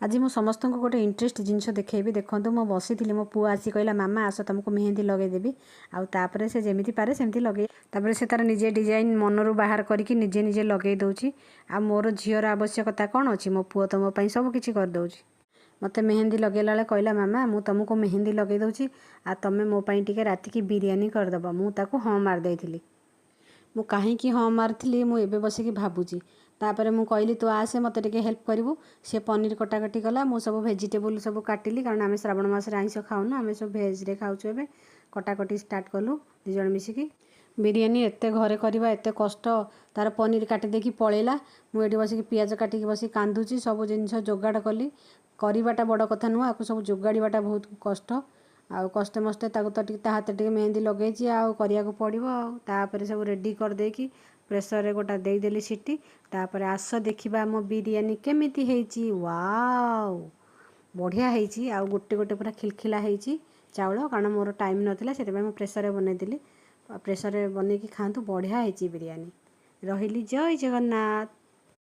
ଆଜି ମୁଁ ସମସ୍ତଙ୍କୁ ଗୋଟେ ଇଣ୍ଟରେଷ୍ଟ ଜିନିଷ ଦେଖେଇବି। ଦେଖନ୍ତୁ, ମୁଁ ବସିଥିଲି, ମୋ ପୁଅ ଆସି କହିଲା, "ମାମା, ଆସ, ତୁମକୁ ମେହେନ୍ଦି ଲଗେଇଦେବି।" ଆଉ ତାପରେ ସେ ଯେମିତି ପାରେ ସେମିତି ଲଗେଇ, ତାପରେ ସେ ତାର ନିଜେ ଡିଜାଇନ୍ ମନରୁ ବାହାର କରିକି ନିଜେ ନିଜେ ଲଗେଇ ଦେଉଛି। ଆଉ ମୋର ଝିଅର ଆବଶ୍ୟକତା କ'ଣ ଅଛି? ମୋ ପୁଅ ତ ମୋ ପାଇଁ ସବୁ କିଛି କରିଦେଉଛି। ମୋତେ ମେହେନ୍ଦି ଲଗେଇଲା ବେଳେ କହିଲା, "ମାମା, ମୁଁ ତୁମକୁ ମେହେନ୍ଦି ଲଗେଇ ଦେଉଛି ଆଉ ତୁମେ ମୋ ପାଇଁ ଟିକେ ରାତିକି ବିରିୟାନୀ କରିଦେବ।" ମୁଁ ତାକୁ ହଁ ମାରିଦେଇଥିଲି। ମୁଁ କାହିଁକି ହଁ ମାରିଥିଲି, ମୁଁ ଏବେ ବସିକି ଭାବୁଛି। ତାପରେ ମୁଁ କହିଲି, "ତୁ ଆସେ, ମୋତେ ଟିକେ ହେଲ୍ପ କରିବୁ।" ସେ ପନିର କଟାକଟି କଲା, ମୁଁ ସବୁ ଭେଜିଟେବୁଲ୍ ସବୁ କାଟିଲି, କାରଣ ଆମେ ଶ୍ରାବଣ ମାସରେ ଆଇଁଷ ଖାଉନୁ, ଆମେ ସବୁ ଭେଜ୍ରେ ଖାଉଛୁ। ଏବେ କଟାକଟି ଷ୍ଟାର୍ଟ କଲୁ ଦୁଇ ଜଣ ମିଶିକି। ବିରିୟାନୀ ଏତେ ଘରେ କରିବା ଏତେ କଷ୍ଟ। ତାର ପନିର କାଟି ଦେଇକି ପଳେଇଲା, ମୁଁ ଏଠି ବସିକି ପିଆଜ କାଟିକି ବସିକି କାନ୍ଦୁଛି। ସବୁ ଜିନିଷ ଯୋଗାଡ଼ କଲି। କରିବାଟା ବଡ଼ କଥା ନୁହଁ, ଆକୁ ସବୁ ଯୋଗାଡ଼ିବାଟା ବହୁତ କଷ୍ଟ। ଆଉ କଷ୍ଟେ ମଷ୍ଟେ ତାକୁ ତ ଟିକେ ତା ହାତରେ ଟିକେ ମେହେନ୍ଦି ଲଗେଇଛି, ଆଉ କରିବାକୁ ପଡ଼ିବ। ଆଉ ତାପରେ ସବୁ ରେଡ଼ି କରିଦେଇକି ପ୍ରେସରରେ ଗୋଟା ଦେଇଦେଲି ସିଟି। ତାପରେ ଆସ ଦେଖିବା ଆମ ବିରିୟାନୀ କେମିତି ହେଇଛି। ୱାଓ, ବଢ଼ିଆ ହେଇଛି। ଆଉ ଗୋଟେ ଗୋଟେ ପୁରା ଖିଲଖିଲା ହେଇଛି ଚାଉଳ, କାରଣ ମୋର ଟାଇମ୍ ନଥିଲା, ସେଥିପାଇଁ ମୁଁ ପ୍ରେସରରେ ବନେଇଦେଲି। ପ୍ରେସରରେ ବନେଇକି ଖାଆନ୍ତୁ, ବଢ଼ିଆ ହେଇଛି ବିରିୟାନୀ। ରହିଲି, ଜୟ ଜଗନ୍ନାଥ।